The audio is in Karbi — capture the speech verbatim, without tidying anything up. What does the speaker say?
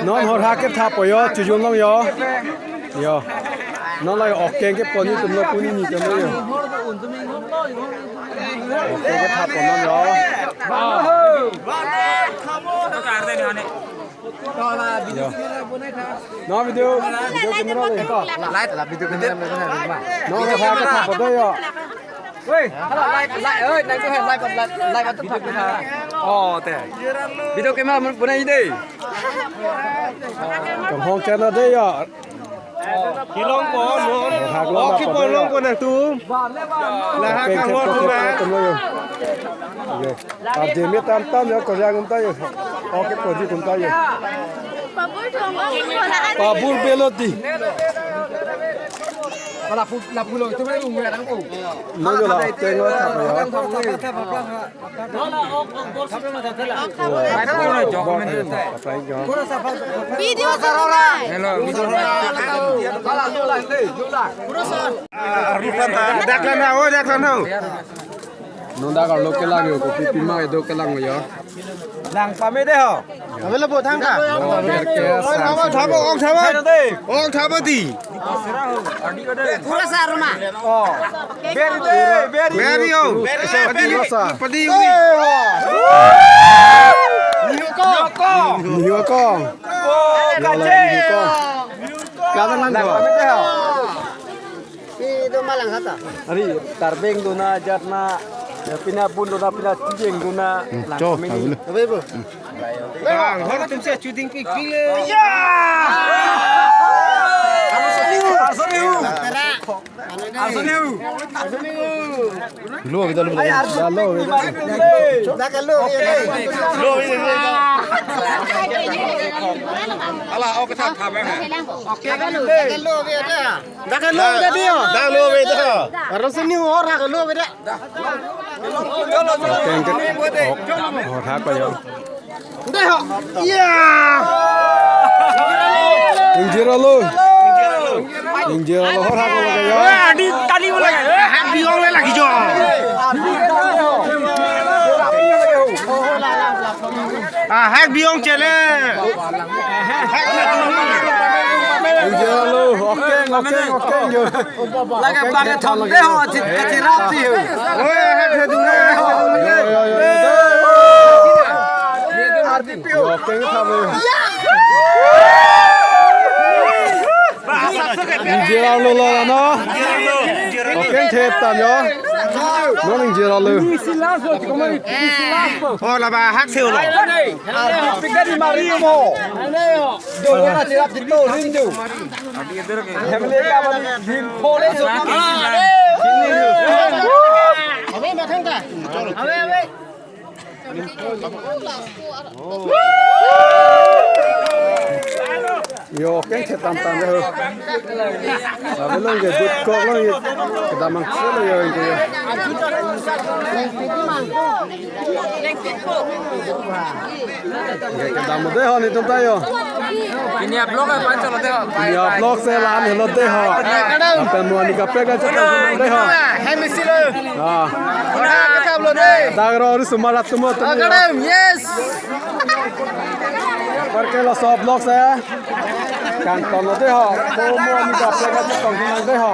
Non horhak kethappo yo, chojun long yo. Yo. Non la yo, okeng kepon itum lo, puni ni itum lo yo. Okeng kethappo non yo. Yo. Non video, video camera lo yo. Light la, video camera lo. Non horhak kethappo do yo. Woi, hala light, light, oi, nang tu hai light, light, light tu thak tu thak. Oh, te. Video camera mun punai dei. Kanghon channel dei ya. Kelong ko, no. Hak lo. Oh, ba kepon lo yo. Kelong ko nangtum. Lahak kanghon tu ma. Tum lo yo. Yo. Arje me tam tam yo, koryang um ta yo. Oke, podi tum ta yo. Pabur thong, oh, pabur belot di. Lapu, lapu lo, itu mana unggu orang ko. Nang yo la, tengok apa ya? Video sa. Hello, video. Dak lang na, oh, dak lang na. Non dak arlo kelang yo, kopi pima kedo kelang yo. Lang pame dei ho. Kami lo bo thang ka. Oh, ber ke. Ong thabo, ong thabo. Ong thabo di. Pura sa ruma. Oh. Beri dei, beri. Beri yo. Padi, padi. Padi. Niu ko. Niu ko. Oh, kache. Niu ko. Kalang lang ko. Pi do malang hata. Ari, Tarbeng dona jat na, ya, pina bun dona, pina tijeng dona. Hmm, lang cho, kami ni. Tahu dulu. Apa ibu? Bang, hor tum se shooting pic pile. Ya! Aso niu. Aso niu. Aso niu. Aso niu. Lo, kita lo. Ay, aso niu. Lo, kita lo. Dah kalau ya. Lo, ya, ya. Ala, oke, tak, tak, bang. Oke, kalau. Dah kalau ya dah. Dak lo beda. Dak lo beda. Arosi ni ora ke lo beda. Tengke. Oh, oh, hak pa yo. Dei ho. Iya. Ingjir lo. Ingjir lo, hor hak lo ke yo. Adi tali bola. Hak biong le lagi jo. Ah, hak biong chele. Ingjir lo, okeng, okeng, okeng yo. Lake bang thom dei ho, chit kachirap si ho. Oi, hak he du re, hak he du re. Yo, yo, yo, yo. Arti pio. Okeng thom yo. Ingjir lo lo no. Okeng thep tam yo. Non ingjir lo. Oh, laba hak se lo. Arti pika di mari mo. Jo, jo, na chirap di to, rin jo. Family ka bali din phone so. Ave ma thang ta. Ave, ave. Yo, keng che tam tam ho. Ave long ke good kok long ye. Kedam mang che lo yo ke yo. Kedam mo dei ho netum ta yo. Pini a-vlog a pan chalo dei ho. Pini a-vlog si la-an helo dei ho. Kadam. Lapen mo ani kaprek a chalo dei ho. Hai misi lo. Ah. Ora ketap lo dei. Dak ro ri sumar atum atum. Kadam, yes. Par ke laso a-vlog si. Kangton lo dei ho. Mo mo ani kaprek a chalo dei ho.